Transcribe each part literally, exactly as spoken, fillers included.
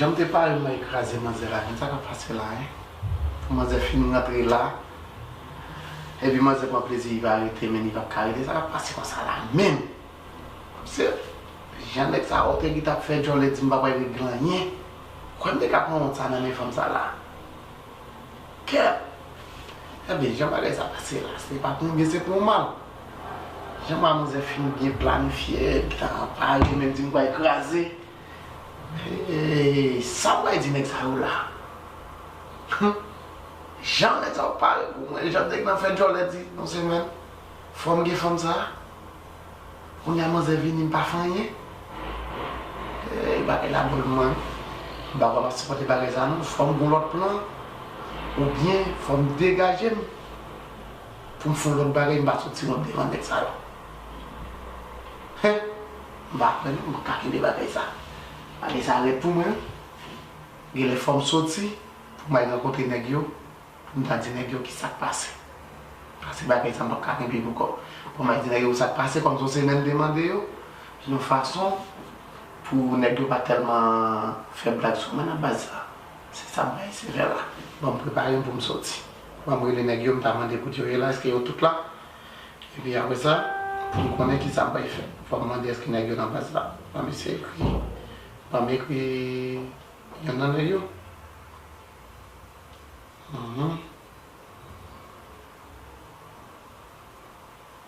M te pare m al kraze manzè la, men sa k ap pase la, hein? Pou manzè fin rantre la, epi manzè pran plezi, li pa rete, men li p ap ka rete, sa k ap pase konsa la menm? Se jan nèg sa yo te ki t ap fè djòlè di m pa pral regle anyen. Kwè m te ka pran wont sa nan men fanm sa la. Kè! Ebyen, jan bagay sa pase la, se pa pou yon byen, se pou yon mal. Jan manzè fin byen planifye, gentan pare, menm di m pral kraze. Hey, sa m pral di nèg sa yo la? Jan nèg sa yo pare pou mwen, jan nèg nan fè djòlè di yon semèn, fò m gen fanm sa. Kounye a manzè vini, m pa fè anyen. Ey, bagay la dwòl mwen. M pa kwè m ap sipòte bagay sa non. Fò m gon lòt plan. Oubyen fò m degaje m. Pou m fè yon lòt bagay, m pa soti wont devan nèg sa yo. Hen! M pa kwè non, m ka kenbe bagay sa. Bagay sa rèd pou mwen wi. Genlè fò m soti pou m al rankontre nèg yo. Pou m ta di nèg yo ki sa k pase. Paske bagay sa m p ap ka kenbe pou kò m. Pou m al di nèg yo sa k pase, kòm se yon semèn m te mande yo, yon fason pou nèg yo pa tèlman fè blag sou mwen nan baz sa. Se sa m pral eseye fè la. Bon, m prepare m pou m soti. Bon, m rele nèg yo, m ta mande kote yo ye la, èske yo tout la? Epi apre sa, pou m konnen ki sa m pral fè. Fò m mande èske nèg yo nan baz la. Ban m eseye ekri. Ban m ekri yonn nan nèg yo. Mhm.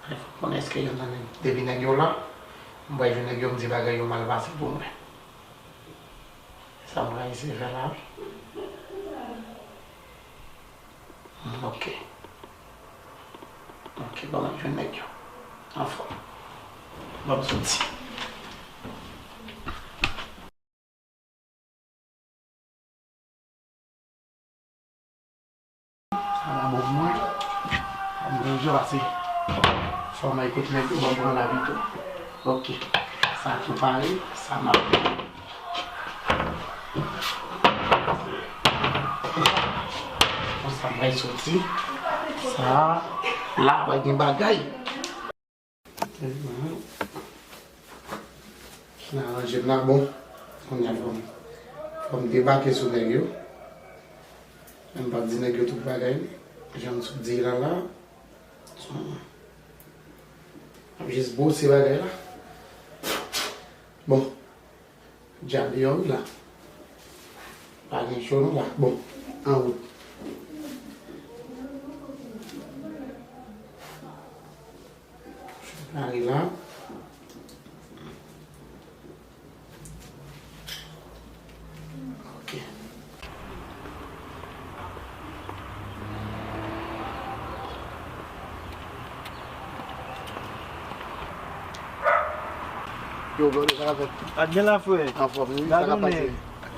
Fò m konnen èske yonn nan nèg, depi nèg yo la, m pral jwenn nèg yo, m di bagay yo mal pase pou mwen. Se sa m pral eseye fè la wi. Mm, ok. Ok, bon, m ap jwenn nèg yo. Anfòm. Bon, m soti. Sa la bon pou mwen. Sa m bezwen pase. Fò m al kote nèg yo ban m pran lavi tou. Ok. Sa tou pare. Sa m ap. Konsa m pral soti. Sa la, pral gen bagay. Fin aranje m la, bon. Kounye a fò m, fò m debake sou nèg yo. Men m p ap di nèg yo tout bagay, jan m sot di la la. M ap jis bwose bagay la. Bon. Dja deyò wi la. Pa gen cho non la. Bon, an wout. Cho pare la. Ok. Yo, brother, sa k ap fèt? Pa t gen la, frè. Anfòm, wi, sa k ap pase?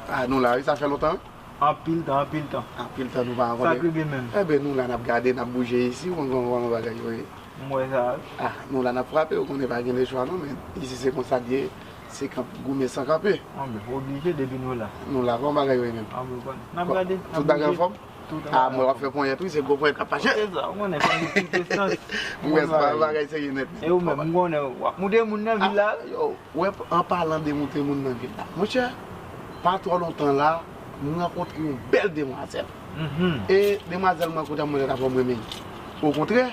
Ah, nou la, wi, sa fè lontan. Anpil tan, anpil tan. Anpil tan nou pa rankontre. Sa k rive menm? Enben, nou la, n ap gade, n ap bouje isi, ou konn kòman bagay yo ye. M wè sa. Ah, nou la, n ap frape, ou konnen pa gen lechwa non, men isi se konsa l ye, se kanp, goumen san kanpe. Anben, oblije depi nou la. Nou la, kòman bagay yo ye menm? Anben, ou konnen. N ap gade, n ap bouje. Tout bagay anfòm? Ah, mwen w ap fè ponyèt wi, se gwo ponyèt k ap mache. Se sa, ou konnen, fò n di tout esans. Mwen se pa bagay serye nèt. E ou menm, m konnen w ap moute moun nan vil la. Ah, yo, wè, an palan de moute moun nan vil la. Monchè, pa twò lontan la, m rankontre yon bèl demwazèl. Mhm. E demwazèl m rankontre a, mwen ta fò m renmen. Okontrè,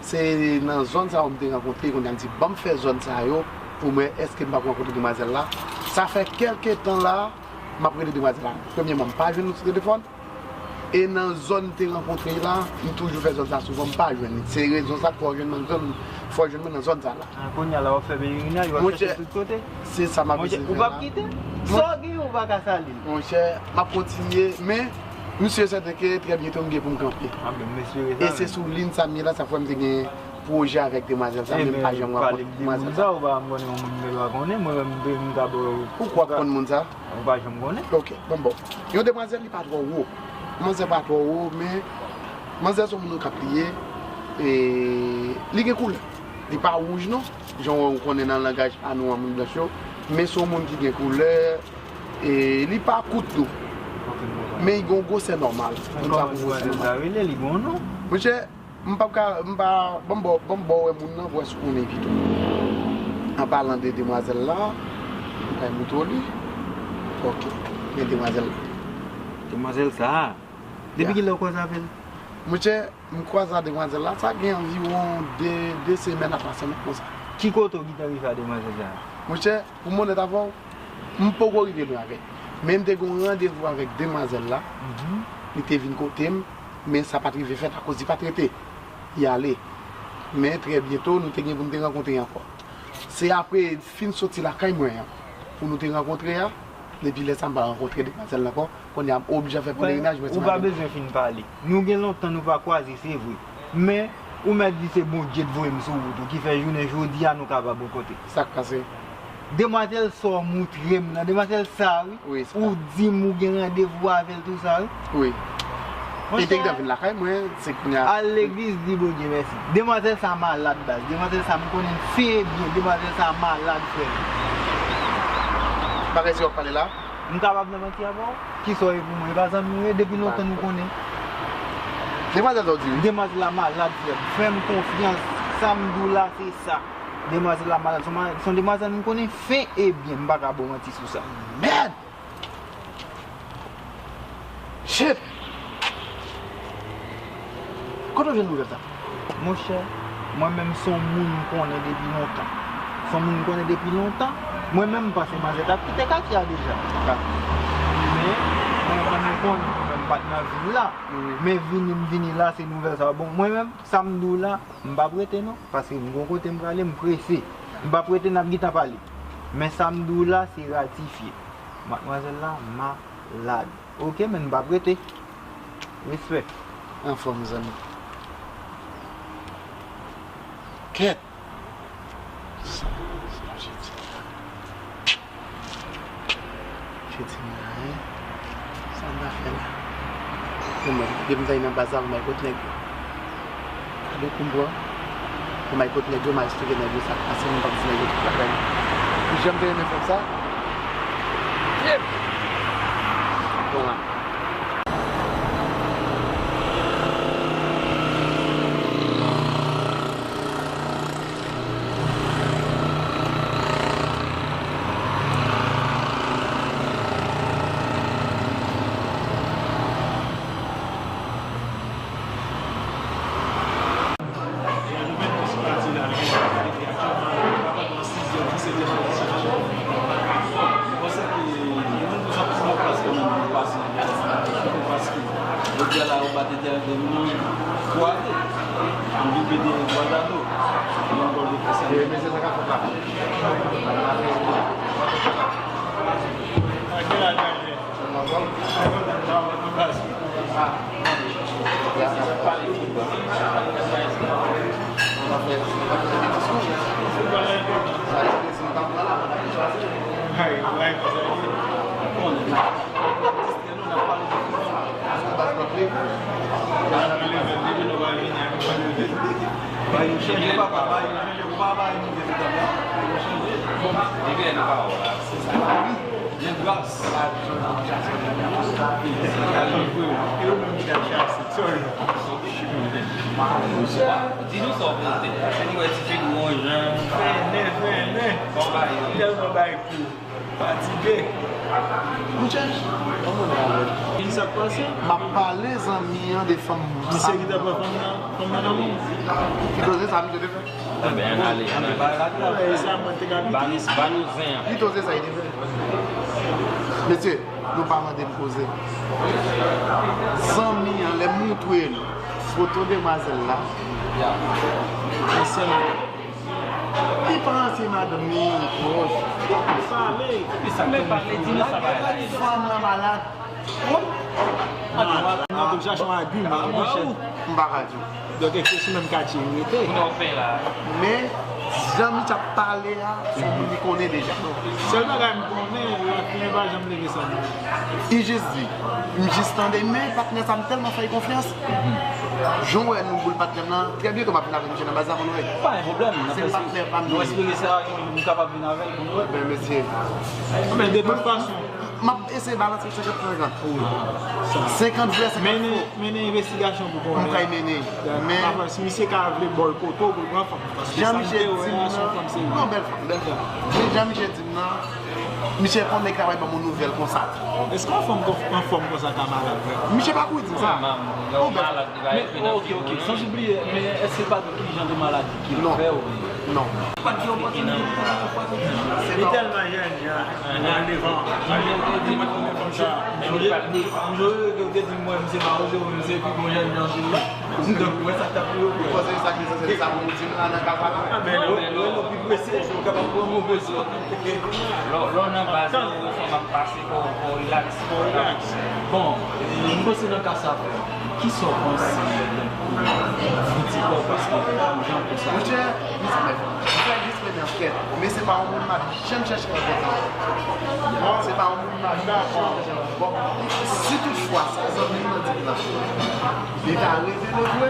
se nan zòn sa yo m te rankontre, kounye a m di, ban m fè zòn sa yo, pou m wè èske m p ap rankontre demwazèl la. Sa fè kèlke tan la, m ap rele demwazèl la. Premyèman, m pa jwenn li sou telefòn. E nan zòn n te rankontre la, m toujou fè zòn sa souvan, m pa jwenn li. Se rezon sa k fè w jwenn mwen nan zòn, fè w jwenn mwen nan zòn sa la. Ah, kounye a la, w ap fè pelerina, w ap chèche tout kote. Monchè, se sa m ap eseye fè la. Monchè, ou p ap kite? Sa w gen, ou pa ka sale l. Monchè, m ap kontinye, men m si e sèten ke trè byento m gen pou m kanpe. Ah, ben, m espere sa, men. E se sou liy sa m ye la, sa fè m te gen pwojè avèk demwazèl sa, men m pa janm rankontre demwazèl sa. Ebyen, pale m de moun sa, ou pa, m konnen yon moun mwen pa konnen, mwen menm, m, m ka ba w. Ou kwè w ap konn moun sa? Ou pa janm konnen. Ok, bon, bon. Yon demwazèl, li pa twò wo. Manzè pa twò wo, men manzè se yon moun okap li ye. E li gen koulè. Li pa wouj non, jan w konnen nan langaj pa nou an, moun blanch yo. Men se yon moun ki gen koulè. E li pa kout tou. Ok, m konprann. Men li gen yon gwosè nòmal. Moun sa gon gwosè nòmal. Kòman demwazèl sa rele? Li gen yon non? Monchè, M p ap ka, m pa, ban m ba w, ban m ba w wè moun nan pou wè si w konnen pito. An palan de demwazèl la, m pral montre w li. Ok. Men demwazèl la. Demwazèl sa a? Depi kilè w kwaze avè l? Monchè, m kwaze ak demwazèl la, sa gen anviwon de, de semèn a twa semèn konsa. Ki kote w gentan rive a demwazèl sa a? Monchè, pou m onèt avè w, m poko rive lwen avè l. Men m te gen yon randevou avèk demwazèl la. Li te vin kote m, men sa pa t rive fèt akoz li pa t rete. Li ale. Men trè byento, nou te gen pou n te rankontre ankò. Se apre fin soti lakay mwen an pou nou te rankontre a, depi lè sa m pa rankontre demwazèl la ankò, kounye a m oblije fè pelerinaj mwen ti madanm. Ou pa bezwen fin pale. Nou gen lontan nou pa kwaze, se vre. Men, ou mèt di se Bondye t voye m sou wout ou, ki fè jounen jodi a nou kapab rankontre. Sa k pase? Demwazèl sa w montre m nan, demwazèl sa a, wi. Wi, sa. Ou di m ou gen randevou avè l tou sa, wi. Wi. Li te gentan vin lakay mwen, se kounye a. Al legliz, di Bondye mèsi. Demwazèl sa malad, baz. Demwazèl sa, m konnen l fen e byen. Demwazèl sa malad, frè m. Bagay sa w ap pale la? M kapab nan manti avè w? Kisa w ye pou mwen? E pa zanmi w ye? Depi lontan nou konnen. Demwazèl sa w di wi. Demwazèl la malad, frè m. Fè m konfyans. Sa m di w la, se sa. Demwazèl la malad. Se yon ma-, se yon demwazèl m konnen fen e byen. M pa ka ba w manti sou sa. Mèd! Shit! Kote w jwenn nouvèl sa? Monchè, mwen menm se yon moun m konnen depi lontan. Se yon moun m konnen depi lontan. Mwen menm m panse manzè t ap kite katye a deja. Men, mwen menm m konnen, mwen menm m pa t nan vil la. Men vini m vini la, se nouvèl sa. Bon, mwen menm, sa m di w la, m p ap rete non. Paske m gon kote m prale, m prese. M p ap rete, n ap gentan pale. Men sa m di w la, se ratifye. Madmwazèl la malad. Ok, men m p ap rete. Respè. Anfòm, zanmi. Kèt! Sa, sa, Jedi la. Jedi la, hein? Sa m ta fè la? Bon, mwen, depi m ta nan baz la, m al kot nèg yo. Gade kou m pran. Mwen al kot nèg yo, m al esplike nèg yo sa k pase, m p ap di nèg yo tout bagay. Ou janm te renmen fanm sa? Yep. Bon, la. Jodi a la, yo pa te tèl de moun, kwaze. M vin pede vwa dato. Yon gòl de fè sa. Mesye, sa ka fèt la. Ba yo chanje, papa, ba yo chanje, ou pa ba yo move zedam la. Ba yo chanje. Libere nan pawòl la. Se sa. Wi. Jan gras. E ou menm ki t ap chase. Sorry. Di nou sa w pote. Paske nou wè ti figi w yon jan. Fennen, fennen. Kòman yo? Tèlman bay kou. Fatige. Monchè, kòman w ye? Kisa k pase? M ap pale zanmi an de fanm. Misye ki t ap pran fanm nan, fanm nan nan men w. Ki koze sa misye te fè? Enben, ann ale, ann ale. E sa mwen te ka piti. Ba nou, ba nou zen an. Ki koze sa li te fè? Mesye, nou pa mande m koze. Zanmi an, lè m montre l foto demwazèl la. Ansyen. Li pa ansyen madanm li, pwòch. Pale, pale, di nou sa pa la. Fanm nan malad. Malad. Mwen ap chache yon agiman, monchè. M pa ka di w. Donk, èske sou menm katye yo rete? Men, jan misye ap pale a, se yon moun li konnen deja. Sèl bagay m konnen, lòt nèg pa janm leve san mwen. Li jis di, m jis tande, men patnè sa m tèlman fè l konfyans. Jan w wè nou boul patnè m nan, trè byento m ap vin avè misye nan baz la pou nou wè. Pa gen pwoblèm, n ap espere. Se patnè pa m li ye. Nou espere sa, yon jou nou kapab vin avè l pou nou wè. Ben, mesye. Men de tout fason. M ap eseye balanse senkant senkant. Senkant vrè, senkant fo. Mennen, mennen envestigasyon pou konnen. M pral mennen. Men si misye ka vle bòykote w pou l pran fanm. Paske sa m te wè a, se yon fanm serye. Non, bèl fanm, bèl fanm. Men jan misye di m nan, Misye konn nèg sa pral ban m yon nouvèl konsa. Èske yon fanm, yon fanm konsa ka malad vre? Misye pa kouri di m sa. Lè w malad, li va ekri nan figi w. Ok, ok, san oubliye, men èske l pa di w ki jan de maladi ki fè w? Non. Pa di yon pati nan fwa. Li tèlman jèn, jan, nan devan. Mwen te di, mwen te di, mwen te di, mwen, misye pa oze, misye pi bon jèn jan sou li. Donk, mwen, sa k t ap rive. Ou panse se sa ki sanse sa pou nou di m la nan ka sa la? Ah, men lè w pi prese, ou kapab pran move sòt. Lè w, lè w nan baz ou, ou fè m ap pase, fò, fò w rilaks. Fò w rilaks. Bon, e, m panse nan ka sa, frè, kisa w panse pou fouti kò w, paske ou jan konsa? Monchè, respè. Mwen fè respè nan kè. Men se pa yon moun m ap janm chèche rankontre. Se pa yon moun m ap janm chèche rankontre. Bon, si toutfwa, sa zanmi m nan di m la, li ta revele vre,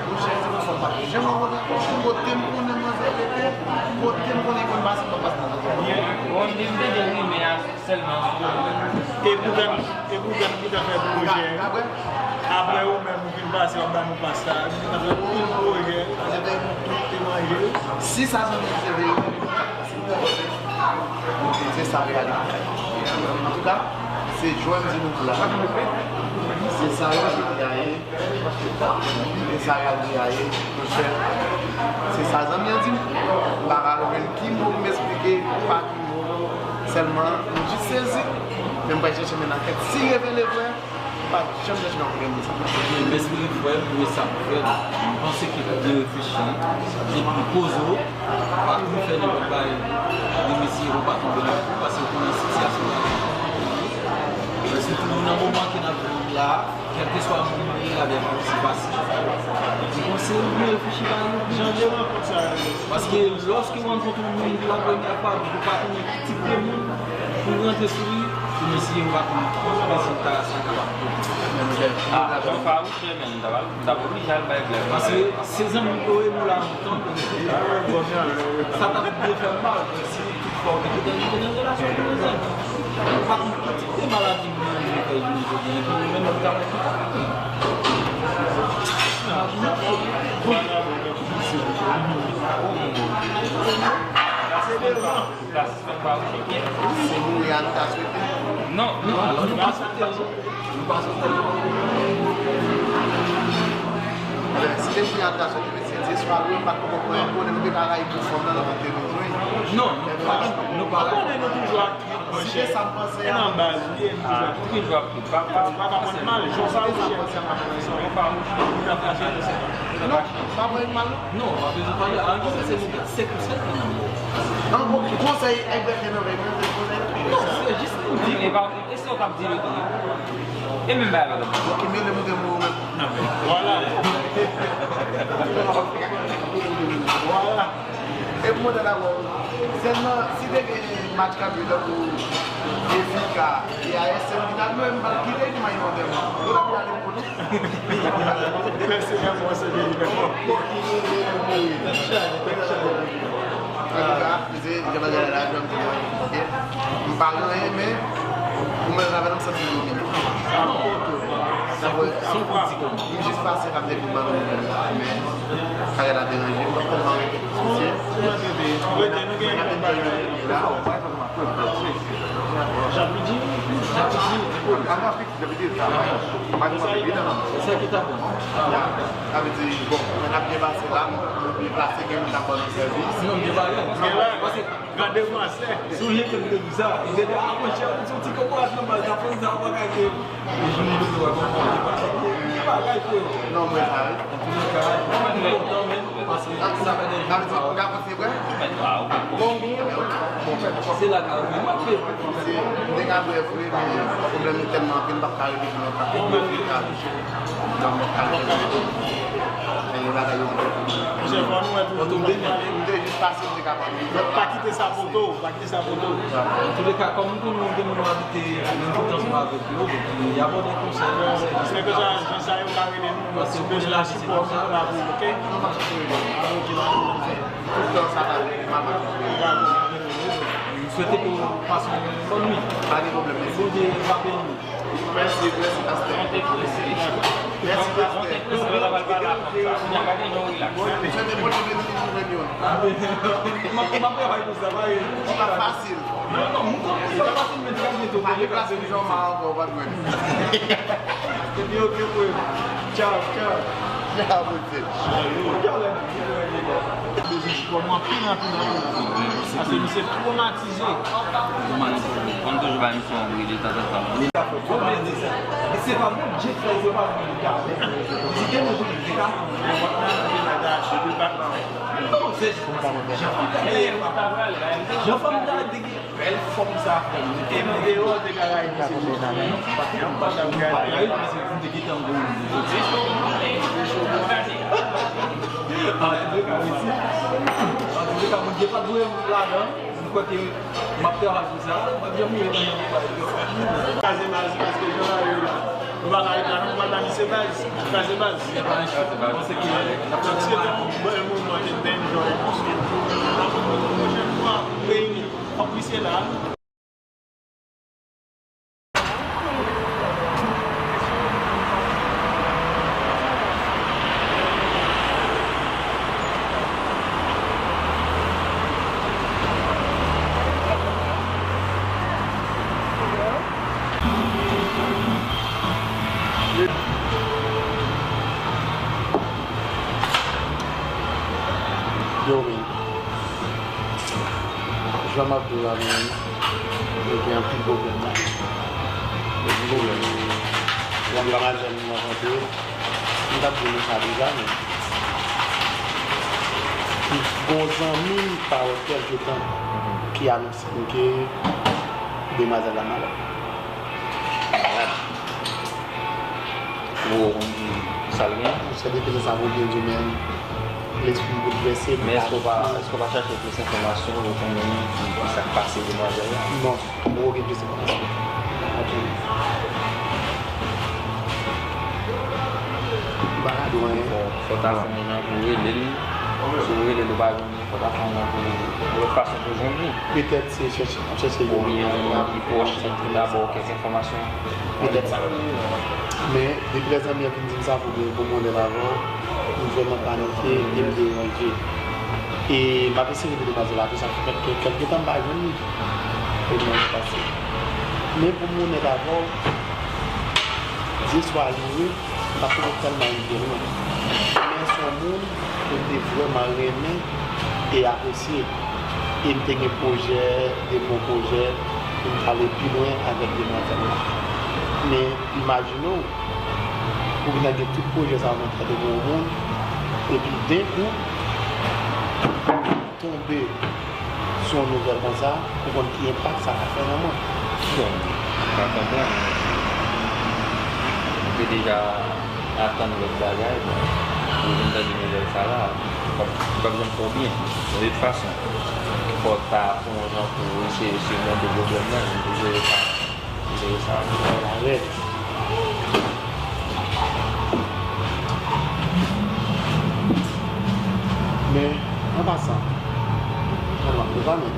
monchè, se yon fanm m pa t janm wè nan kote m konnen manzè rete, kote m konnen konn pase, m ap pase nan zòrèy. Bon, li m tande rimè a sèlman sou. E poutan, e poutan, nou te fè pwojè. Apre ou menm, ou vin pase, w ap ba nou pas la. Nou te fè pil pwojè, nou te manje. Si sa zanmi m se verite, se sa reyalite. Antouka, se jwè m di nou la. Se sa reyalite a ye. Se sa reyalite a ye. Monchè, se sa zanmi an di m. M pa ka jwenn ki mo pou m esplike, pa ki mo. Sèlman, m jis sezi. Men m pral chèche mennen ankèt. Si revele vre, pa janm chèche nan pwoblèm de sa. Men mèsi frè m, men sa frè m. M panse ke pou byen reflechi epi poze w, pa tou fè nenpòt bagay. Remèsye ou pa tonbe nan kou, paske ou konnen sitiyasyon la. Men sitou nan moman ke n ap viv la, kèlkeswa moun ou ye, lavi ap piti fasil. M panse ou byen reflechi bagay yo byen. Jan de rankontre sa yo. Paske lòske ou rankontre yon moun pou la premyè fwa, ou pa konnen ki tip de moun pou rantre sou li, pou mesye ou pa konn ki rezilta sa kapab pote. Ah, jan w fawouche, men, m t ap, m t ap oblije al bay blèm. Paske se zanmi m yo ye, nou la lontan. Sa t ap byen fè m mal, si toutfwa ou te gentan rive nan relasyon pou rezèv. Ou pa konn ki tip de maladi moun nan vin fè jounen jodi a, epi ou menm ou ka wè ki ta. Ou ta sispann pa ou choke? Se mouri a nou ta swete? Non, non, nou pa swete. Nou pa swete. Ebyen, si se mouri a nou ta swete, mesye, Dyeswa lwe, m pa t poko pran yon konnen, nou te ka rayi pou fanm nan, nan tout te bezwen. Non, nou pa, nou pa. Ou konnen nou toujou ap trip, monchè. Si se sa m panse a. E nan baz li ye, nou toujou ap trip. Toujou ap trip. Pa, pa, ou pa ka pran mal, jan w fawouche a, sa pa fè sa. Ou fawouche. Ou ta fache konsa. Non, pa pran mal, non. Non, pa bezwen pale. An ki sens se nou se konsèy ki nan men. An bon, ki konsèy, egzakteman, egzakteman, konsèy? Non, se jis pou di. E pa, e se w k ap di l tou. E menm bagay la. Bon, ki mele moutre mwen ou menm. Vwala. Vwala. E pou mwen, dakò. Sèlman, si te gen match k ap jwe tankou Benfica e A S M ki t ap jwe, m pral kite li, m al nan tèren. Yo t ap gade pou li. Mèsi, mèsi, mèsi. Antouka, se jan bagay la, jan m di nou, ok? M pa gen anyen, men pou mwen avè l, m santi m domine. Sa vre, m jis pase, m ap depi ban nou nouvèl la, men bagay la deranje m, m ap tèlman rete. Rete, nou gen yon bagay la. Jan m di, jan m di. Sa ki ta bon. Sa vle di, bon, mwen ap byen pase la, nou byen plase, gen moun k ap ban nou sèvis. Non, gen bagay. Gen bagay. Gade mwansè. Si w jete m de sa, li te di, "Ah, monchè, ou soti kòkòraj nan baz la, fò sa w pa ka ke." E jounen jodi a, konprann, li pa gen bagay, frè. Non, mwen sa, wi. Antouka, mwen kontan, men, paske sa fè de jou. Sa vle di, ou ka kontinye, frè? Bon, bon, bon, bon. Se la ka, wi, m ap fè. Se, m te ka brèf, wi, men pwoblèm yo tèlman anpil, m p ap ka repete lòt bagay. Bon, bon. Nan mwen kalite. Men yo bagay yo. Monchè, fò nou wè toujou. Fò tonbe, men. M te jis pase, m te ka pale. Pa kite sa poto, pa kite sa poto. Antouka, kòm nou konnen gen moun nou abite menm kote ansanm avèk yo, epi y ap ba w de konsèy, konsèy. Kèlkeswa jan sa yo ka rele nou, nou ti bezwen sipò, nou la pou, ok? Ok, la. Tout tan sa va, m ap. M swete ke w pase yon bòn nwit. Pa gen pwoblèm, mèsi. Bondye va beni w. Mèsi, mèsi, pastè. Mwen te enprese lè l ap pale a konsa. Kounye a gade jan w rilaks. Mwen te bon, mwen te jwenn youn. M ap, m ap travay pou sa, pa gen. Se pa fasil. Non, non, mwen konprann se pa fasil, men ti ka mete w pa deplase pou Jean Mar ankò, w pa jwenn. Epi, ok, frè. Tchaw, tchaw. Tchaw, frè. Tchaw, lè. Bezwen sipò nou anpil, anpil, anpil. Paske misye twomatize. Kòman nou toujou, kòm toujou bay misye yon bri de tanzantan. Li ka fè twòp bèl desen. E se pa Bondye k fè, se pa moun ki ka fè. Li te mwen pou li te ka fè. Non, se Jean Fanm ta, Jean Fanm ta te gen bèl fòm sa. E m deyò te ka rayi misye. Paske m pa t ap gade. Antouka, mèsi. Antouka, Bondye pa t voye m ladan. M kwè ke m ap travay sou sa. M ap janm rive nan yon bagay. Kraze baz, paske jan bagay yo la, nou pa ka ret la non, nou pral ba misye baz. Kraze baz. Kraze baz. Mwen panse ke n ap fè yon bèl moman de enjoy. Pwochèn fwa, reyini. Fòk misye la. Yo, men. Jan m ap di w la, men, nou gen anpil pwoblèm la. Anpil pwoblèm. Yon demwazèl nou rankontre, m t ap di nou sa deja, men m gon zanmi m pa wè kèlke tan ki anonse m ke demwazèl la malad. Malad. Ou konn ki sa l gen? Monchè, depi lè sa pou byen di men lespri m boulvèse. Men èske w pa, èske w pa chache plis enfòmasyon pou konnen ki, ki sa k pase demwazèl la? Non, m poko gen plis enfòmasyon. Ok. M pa ka di w anyen. Fò, fò w ta fè yon jan pou w rele l. Si w rele l, ou pa jwenn li, fò w ta fè yon jan pou w, yon lòt fason pou w jwenn li. Petèt se chèche, ap chèche yon moun ki pwòch li pou l ba w kèk enfòmasyon. Petèt sa. Men, depi lè zanmi an vin di m sa pou mwen, pou mwen lè m avè w, m vrèman panike e m deranje. E m ap eseye rele demwazèl la tou, sa fè kèk, kèk, kèlke tan m pa jwenn li. E mwen pase. Men pou mwen lè m avè w, Dye swa loure, m pa twouve tèlman rive lwen. Men se yon moun ke m te vrèman renmen e apresye. E m te gen pwojè, de bon pwojè, pou m t ale pi lwen avèk demwazèl la. Men imajine w, ou gentan gen tout pwojè sa yo nan tèt ou pou yon moun, epi denkou, tonbe sou yon nouvèl konsa, ou konn ki enpak sa ka fè nan mwen. Bon, m ka konprann. Ou te deja atann lòt bagay, bon, ou vin tande nouvèl sa la, ou p ap, ou p ap janm fè w byen. De tout fason, fò w ta fè yon jan pou w eseye sivmonte pwoblèm nan, pou jere sa. Jere sa. Sa rèd. Men, an pasan, kòman, nou pa menm.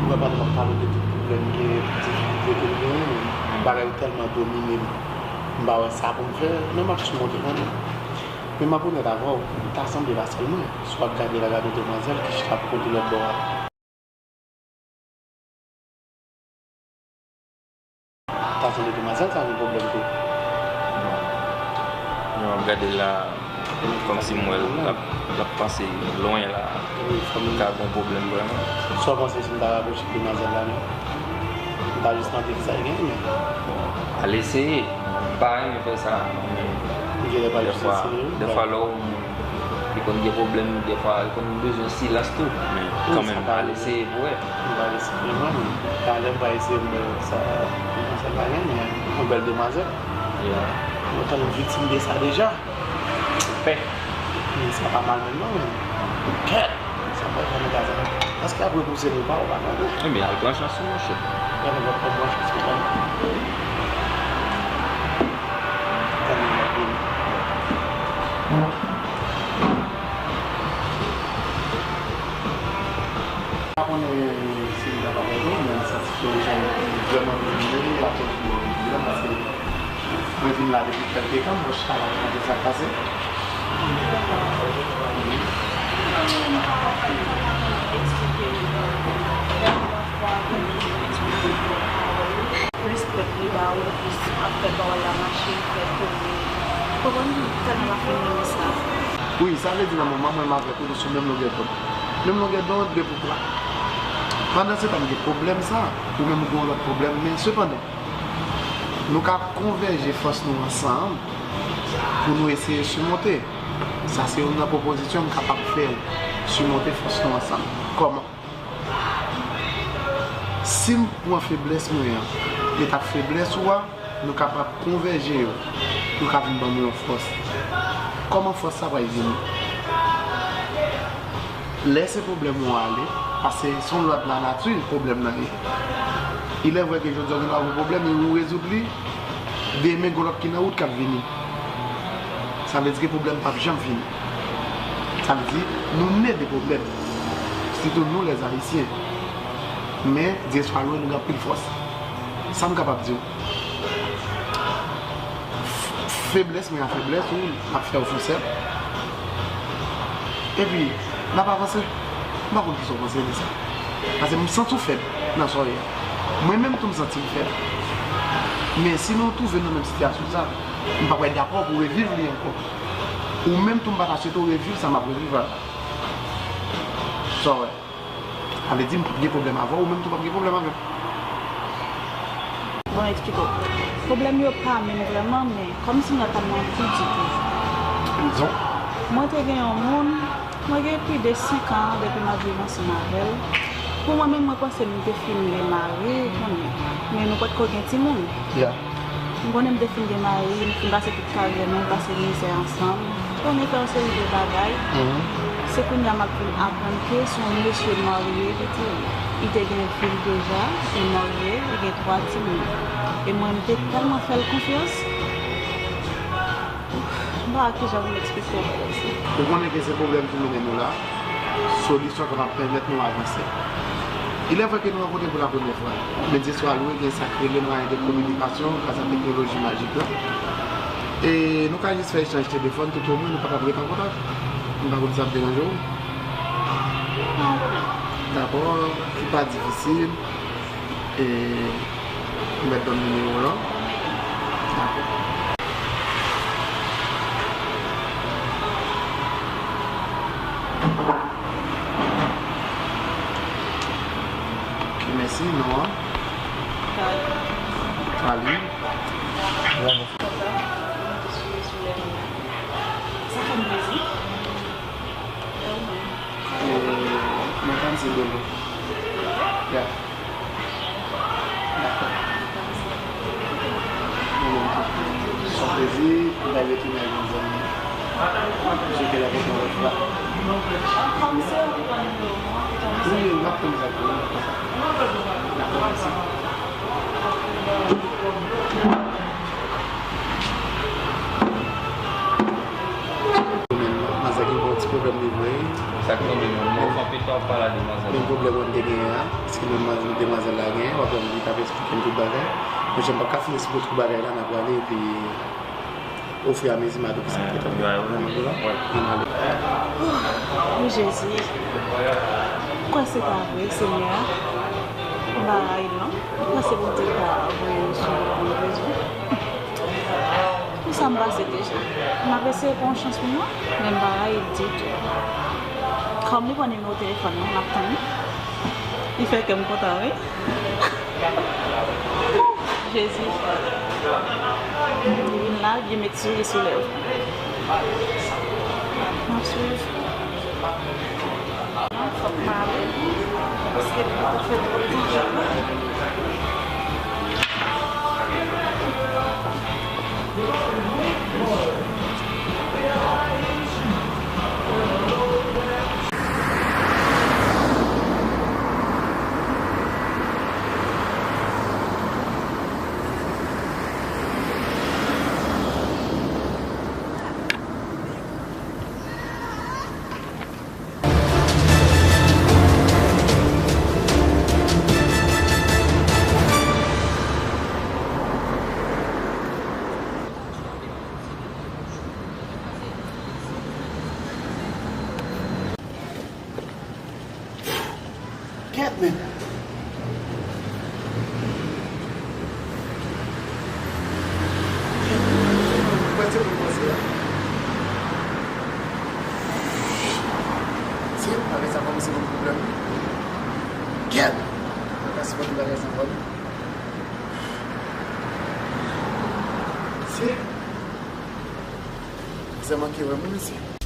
Mwen pa t ap pale de tout pwoblèm m genyen, tout difikilte ke m genyen, men bagay yo tèlman domine m. M pa wè sa pou m fè, men m ap simonte kanmenm. Men m ap onèt avè w, m ta sanble pa sèl mwen. Si w ap gade la, gade yon demwazèl ki chita bò kote lòt bò a. Ta sanble demwazèl sa gen pwoblèm tou. Non, m ap gade l la, kòmsi m wè l, l ap, l ap panse lwen la. Wi, fò m ka gon pwoblèm vrèman. Sa w panse si m ta rapwoche demwazèl la menm? M ta jis mande ki sa l genyen. Al eseye. M pa renmen fè sa, men dèfwa, dèfwa lè w Li konn gen pwoblèm, dèfwa, li konn bezwen silans tou. Men kanmenm, al eseye pou wè. M pral eseye, mwen menm. Talè m pral eseye, m wè sa, sa pa gen, men yon bèl demwazèl. Mwen tann viktim de sa deja. Pè. Men sa pa mal menm non, men. Kèt! Sa pral fè nan gaz la. Èske ap repoze nou pa, ou pa konnen? Ebyen, al pran chans ou, monchè. Gade, m ap pran chans ou, pa. Gade, m ap vini. Pa konnen si m ta pa wè nou, men m santi ke yon jan vrèman domine, akoz de pwoblèm, paske mwen vin la depi kèlke tan, Sa va, gade sa k pase. Respè li ba ou, plis ap fè pawòl la mache, fè kouri. Ou konprann, tèlman m ap fin renmen sa. Wi, sa vle di nan moman menm avèk ou, nou sou menm longè dond. Menm longè dond, de pou twa. Pandan se tan, m gen pwoblèm sa, ou menm ou gen yon lòt pwoblèm, men sepandan, nou ka konvèje fòs nou ansanm pou nou eseye simonte. Sa se youn nan pwopozisyon m kapab fè w, simonte fòs nou ansanm. Kòman? Si m pran feblès mwen an, e t ap feblès ou a, nou kapab konvèje yo, yo ka vin ban nou yon fòs. Kòman fòs sa pral vini? Lèse pwoblèm ou ale, paske se yon lwa de lanati pwoblèm nan ye. Il est vrai ke jodi a ou gen dwa gen pwoblèm e ou rezoud li, demen gen lòt ki nan wout k ap vini. Sa vle di ke pwoblèm p ap janm fini. Sa vle di, nou ne de pwoblèm. Sitou nou, lèzayisyen. Men, Dye swa lwe, nou gen anpil fòs. Sa m kapab di w. Feblès mwen a feblès ou, m ap fè w fè sèl. Epi, n ap avanse. M pa konn kisa w panse de sa. Paske m santi w fèb nan sa w ye a. Mwen menm tou m santi m fèb. Men si nou twouve nou nan menm sitiyasyon sa, m pa pral dakò pou reviv li ankò. Ou menm tou m pa ta swete w reviv sa m ap reviv la. Sa w wè? Sa vle di m p ap gen pwoblèm avè w, ou menm tou p ap gen pwoblèm avè m. Bon, eksplike w. Pwoblèm yo pa menm vrèman, men kòmsi nou pa nan anvi ditou. Dizon. Mwen te gen yon moun, mwen gen plis de senk an depi m ap viv ansanm avè l. Pou mwen menm, mwen panse m te fin gen mari, ou konnen. Men nou potko gen timoun. Yeah. M konnen m te fin gen mari, m fin pase tout karyè nou, m pase mizè ansanm. M konnen fè yon seri de bagay. Se kounye a m ap vin aprann ke se yon mesye nwa li ye ki te ye. Li te gen fi l deja, li marye, li gen twa timoun. E mwen, m te tèlman fè l konfyans. M pa wè kijan pou m eksplike w bagay sa. Ou konnen ke se pwoblèm ki mennen nou la. Solisyon k ap pèmèt nou avanse. Il est vrai ke nou rankontre pou la premyè fwa, men Dye swa lwe, gen sa k rele mwayen de kominikasyon gras a teknoloji majik la. E nou ka jis fè echanj telefòn, tout omwen nou kapab ret an kontak. M pa konn si sa ap deranje w. Pa gen pwoblèm. Dakò, ki pa difisil. E, ou mèt ban m nimewo w la? Dakò. Ok, mèsi. Non an? Kali. Kali. Sa fè m plezi. E ou menm? E, mwen pa m se Dolo. Yeah. Dakò. Mwen menm tou. Se yon plezi pou m ta retounen ak yon zanmi. M swete l ankò yon lòt fwa. Wi, m ap pran mizè pou ou, konsa. Dakò, mèsi. Manzè gen yon ti pwoblèm li vre. Sa k tonbe menm, mwen fè anpil tan w ap pale a demwazèl la. Menm pwoblèm mwen te genyen an, paske menm demwazèl la genyen, w ap wè m li t ap eksplike m tout bagay. Mwen, jan m pa ka fin eksplike w tout bagay la, n a prale epi ofiramezi m a di w kisa k te tonbe. Ann ale. Wi, Jezi. M kwè se pa vre, Senyè. M pa rayi l non. M panse Bondye ka voye l sou yon rezon. Pou sa m pase deja. M ap eseye pran yon chans pou mwen, men m pa rayi l ditou. Kòm li pran nimewo telefòn mwen, m ap tann li. Li fè kè m kontan, wi. Jezi. Li vin la, li met souri sou lèv. M ap swiv. Non, fòk m ale, paske li poko fè twòp tan. Men. Kòman se pou panse la? Se, bagay sa kòmanse ban m pwoblèm. Kèt! Mwen pa sipòte bagay sa ankò non. Se, se manke wè mwen mesye.